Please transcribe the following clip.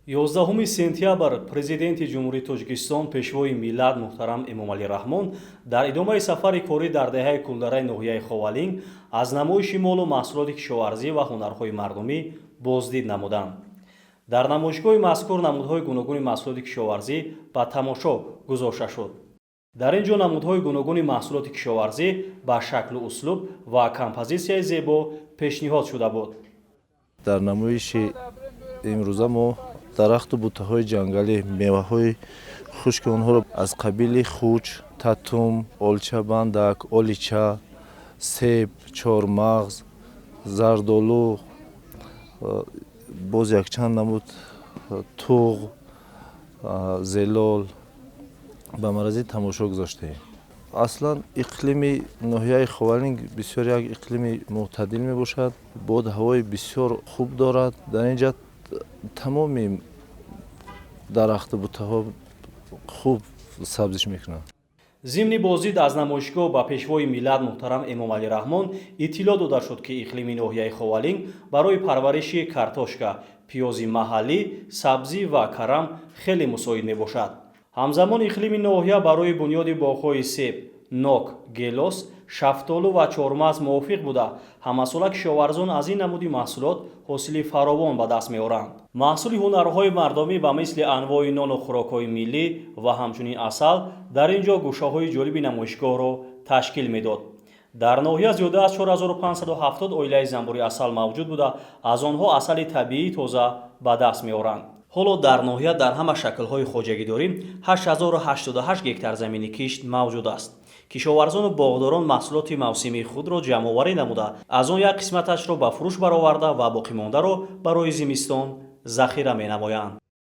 11 сентябр Президенти Ҷумҳурии Тоҷикистон, Пешвои миллат муҳтарам Эмомалӣ Раҳмон дар идомаи сафари корӣ дар деҳаи Кулдараи ноҳияи Ховалинг аз намоиши молу маҳсулоти кишоварзӣ ва ҳунарҳои мардумӣ боздид намуданд. Дар намоишгоҳи мазкур намудҳои гуногуни маҳсулоти кишоварзӣ ба тамошо гузошта шуд. Дар ин ҷо намудҳои гуногуни маҳсулоти кишоварзӣ ба шаклу услуб ва композитсияи зебо пешниҳод шуда буд. Дар намоиши имрӯза мо дарахту бутаҳои ҷангалӣ, меваҳои хушки онҳоро аз қабили хуч, татум, олчабандак, олича, себ, чормағз, зардолу, боз якчанд намуд туғ, зелол ба маърази тамошо гузоштаем. Аслан иқлими ноҳияи Ховалинг бисёр як иқлими мӯътадил мебошад, боду ҳавои бисёр хуб дорад. Дар ин ҷа тамоми дарахту бутаҳо хуб сабзиш мекунанд. Зимни боздид аз намоишгоҳ ба Пешвои миллат муҳтарам Эмомалӣ Раҳмон иттилоъ дода шуд, ки иқлими ноҳияи Ховалинг барои парвариши картошка, пиёзи маҳаллӣ, сабзӣ ва карам хеле мусоид мебошад. Ҳамзамон иқлими ноҳия барои бунёди боғҳои себ, нок, гелос, шафтолу ва чормағз мувофиқ буда, ҳамасола кишоварзон аз ин намуди маҳсулот ҳосили фаровон ба даст меоранд. Маҳсули ҳунарҳои мардумӣ ба мисли анвои нону хӯрокҳои миллӣ ва ҳамчунин асал дар ин ҷо гӯшаҳои ҷолиби намоишгоҳро ташкил медод. Дар ноҳия зиёда аз 4570 оилаи занбури асал мавҷуд буда, аз онҳо асали табиии тоза ба даст меоранд. Ҳоло дар ноҳия дар ҳама шаклҳои хоҷагидорӣ 8088 гектар замини кишт мавҷуд аст. Кишоварзону боғдорон маҳсулоти мавсимии худро ҷамъоварӣ намуда, аз он як қисматашро ба фурӯш бароварда ва боқимондаро барои зимистон захира менамоянд.